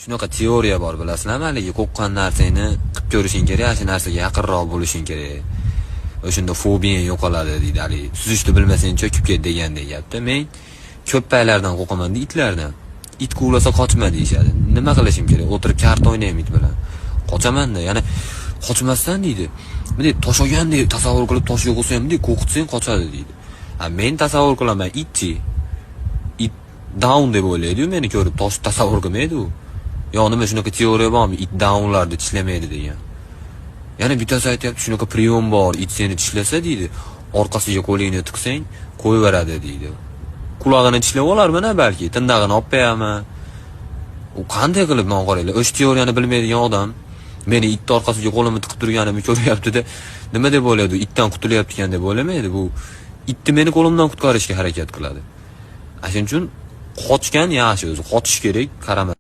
Shunaqa teoriya bor, bilasizlarmi? Haligi qo'rqqan narsangni qilib ko'rishing kerak, shu narsaga yaqinroq bo'lishing kerak. O'shanda fobiyang yo'qoladi deydi. Haligi suzishni bilmasang, cho'kib ket degandek gapda. Men ko'paylardan qo'rqaman, itlardan. It quvlasa, qochma deyishadi. Nima qilishim kerak? O'tirib karta o'ynayman it bilan. Qochaman-da, ya'ni qochmasdan deydi. Bunday tosh olgandek tasavvur qilib, tosh yo'qolsa ham, bunday qo'rqitsang, qochadi deydi. Ha, men tasavvur qilaman, itchi? It down deb o'ylaydi-yu, meni ko'rib tosh tasavvur qilmaydi u. Yo nima, shunaqa teoriya bormi? It downlarni tishlamaydi degan. Yana bittasi aytyapti, shunaqa приём bor, it seni tishlasa deydi, orqasiga qo'lingni tiqsang, qo'yaveradi deydi. Qulog'ini tishlab olarman balki, tirnog'ini olib qo'yaman. U qanday qilib, man qaranglar, o'sha teoriyani bilmaydigan odam meni itni orqasiga qo'limni tiqib turganimni ko'ryapti-da, nima deb o'ylaydi? Itdan qutulyapti ekan deb o'ylamaydi. Bu itni meni qo'limdan qutqarishga harakat qiladi. Shuning uchun qochgan yaxshi o'zi, qochish kerak, qarama.